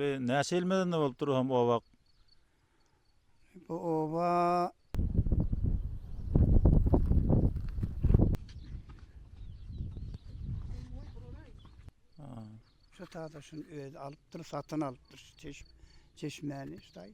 Be näçe ýyl mezende bolupdyr hem oba? Bu oba Şu taýda şuny özi alypdyr, satyn alypdyr şu çeş çeşmäni şu taý.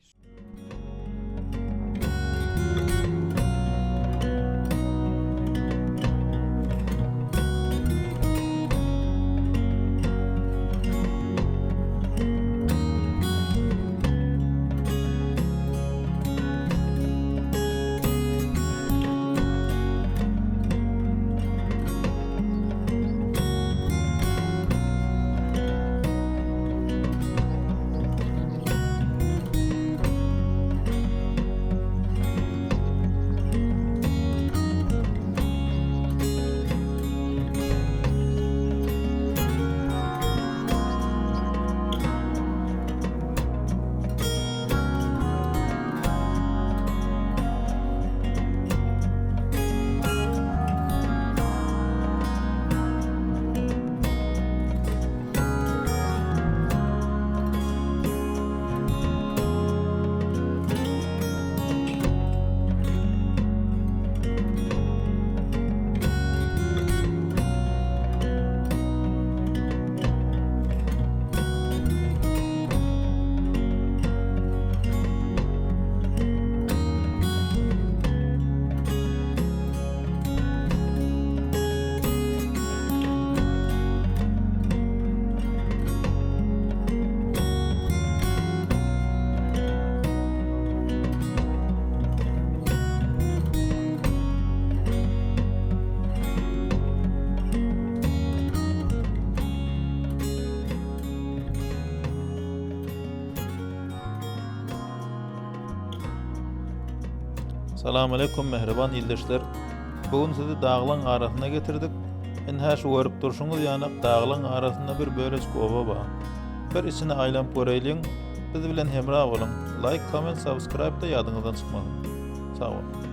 Salam aleýkum mähriban ildeşler. Bu gün sizi daglaň arasyna getirdik. Ynha şu görüp durşuňyz ýanak daglaň arasynda bir bölejik oba bar. Bir içine aýlanyp göreýliň. Biz bilen hemra boluň. Like, comment, subscribe da ýadyňyzdan çykmasyn. Sag boluň.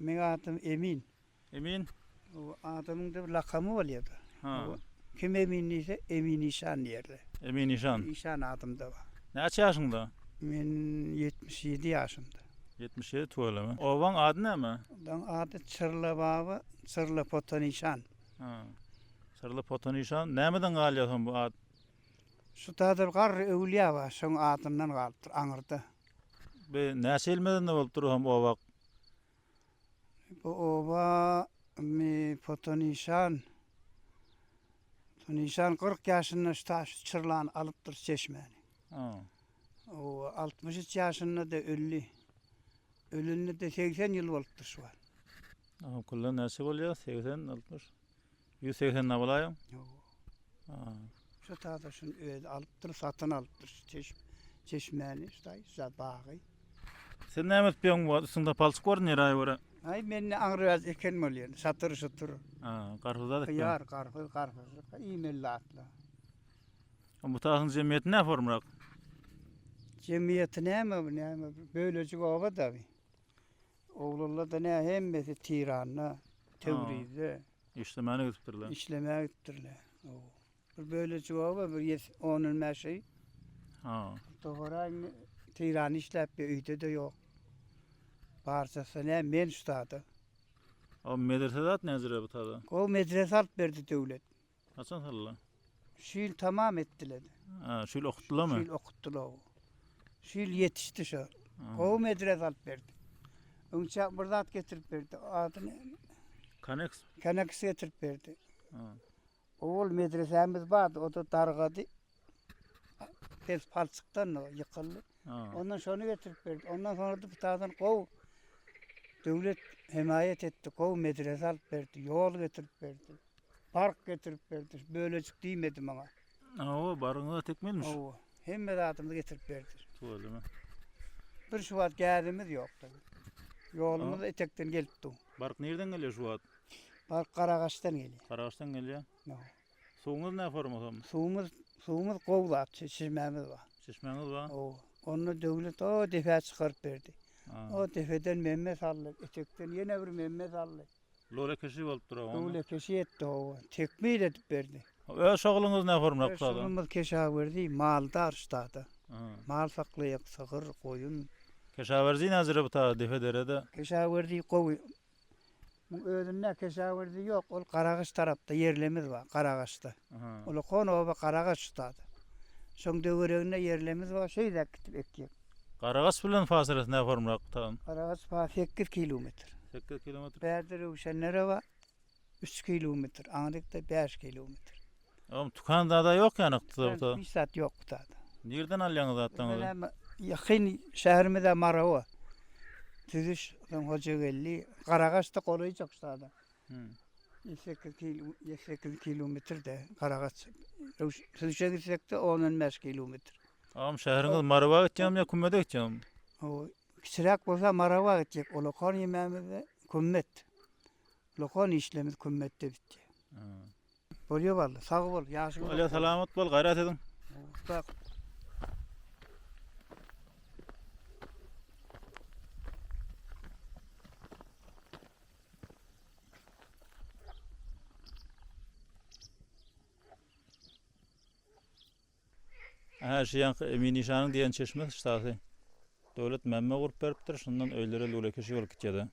Meň adym Emin. Emin? Bu adamyň da bir lakamy bolýar-da. Ha. Kim Emin diýse, Emin işan diýerler. Emin işan. Işan adym-da bar. Näçe ýaşyňda? Men 77 ýaşymda. 77 tüweleme. Obaň ady näme? Obaň ady Çyrla baba, Çyrla Potanişan. Ha. Çyrla Potanişan. Nämeden galýar soň bu at? Şu taýda bir garry öwülýä bar, şoň adyndan galypdyr aňyrda. Bu näçe ýyl mezende bolupdyr hem oba? Bu oba mi Potanişan Potanişan 40 ýaşynda şu taş Çyrlany alypdyr çeşmäni. Ha. O 63 ýaşynda-da öldi. Ölende-de 80 ýyl bolupdyr şu wagt. Aha, kullan näçe bolýar? 80, 60. 180 ne bolaýyň? Ýok. Şu taýda şuny özi alypdyr, satyn alypdyr şu çeş, çeşmäni, şu taý, şu bagy. Sen näme edip ýöň bu üstüňde palçyk bar nirä görä? Aý men ne aňry biraz eken bolýan, şatyr şutur. Ha, garpyz zat ekýän. Hyýar, garpyz, garpyzjyk, iýmeli zatlar. Bu taýyň jemgyýeti nä formrak? Jemgyýeti näme bu, näme? Bölejik oba da bi. Oglanlar-da nä hemmesi Tiranda, Töwrizde. Işlemäne gidipdirler. Işlemäge gidipdirler. Bir bölejik oba, bir ýet, on-on bäş öý. Ha. Dogara indi Tiranda işläp bir öýde-de ýok. Barçasy nä men şu zada. O medrese zat näjire bu tada? Gowy medrese alyp berdi döwlet. Haçan saldylar? Şu ýyl tamam etdiler. Ha, şu ýyl okutdylarmy? Şu ýyl okutdylar. Şu ýyl ýetişdi şu. Gowy medrese alyp berdi. Öňçä bir zat getirip berdi. Ady näme? Koneks. Koneks getirip berdi. Ha. Owal medresämiz bardy, o-da dargady. Pes palçykdan ýykyldy. Ondan şony getirip berdi. Ondan sonra da bu taýdan gowy döwlet hemaýat etdi, gowy medrese alyp berdi, ýol getirip berdi. Bark getirip berdi. Bölejik diýmedi maňa. Hawa, baryňyza tekmelmiş. Hawa. Hemme zadymyzy getirip berdi. Tüweleme. Bir şu wagt gäzimiz ýokdy. Ýolumyz etekden gelip dur. Bark nirden gelýär şu wagt? Bark Garagaçdan gelýär. Garagaçdan gelýär. Hawa. Suwuňyz nä forma soň? Suwumyz, suwumyz gowy zat, çeşmämiz bar. Çeşmäňiz bar? Hawa. Onda döwlet o depä çykaryp berdi. O depeden memme saldy, etekden ýene bir memme saldy. Lole keşi bolup dur onda. Lole keşi etdi hawa. Tekmil edip berdi. Öz şogluňyz ne hormat Öz şoglumyz keşawerzi, maldar ştada. Mal saklaýak, sygyr, goýun. Keşawerzi näzire bu ta depe derede? Keşawerzi gowy. Muň özünde keşawerzi ýok, ol Garagaç tarapda ýerlemiz bar, Garagaçda. Ulakon oba Garagaç ştada. Şoň döwereginde ýerlemiz bar, şeýdäk gitip ekýäk. Garagaç bilen fasylasy nä formrak bu Garagaç fa 8 kilometr. 8 kilometr. Bärde Röwşenlere bar 3 kilometr, aňrykda 5 kilometr. Oňam tükan zada ýok ýany ykdysady bu Hiç zat ýok bu tada. Nirden alýaňyz zatlaryňyzy? Bizden ýakyn şäherimiz-ä Marawa. Süzüş, soň Hojageldi, Garagaç-da golaýjak şu tada. 108 kilometr-de Garagaç. Süzüşe gitsek-de 10-15 kilometr. Agam şäheriňiz Marawa gitýärmi ýa Kümmede gitýärmi? O kiçiräk bolsa Marawa gitjek. Ulakon ýemämizde Kümmet. Ulakon işlerimiz Kümmetde bitýär. Bolýar walla. Sag bol. Ýaşyň uzak. Bolýar salamat bol. Gaýrat ediň. Sag. Hä, şu ýaňky Emin işanyň diýen çeşmesi ştasy. Döwlet mämme gurup beripdir, şundan öýlere lüle keşik bolup gitýär-de.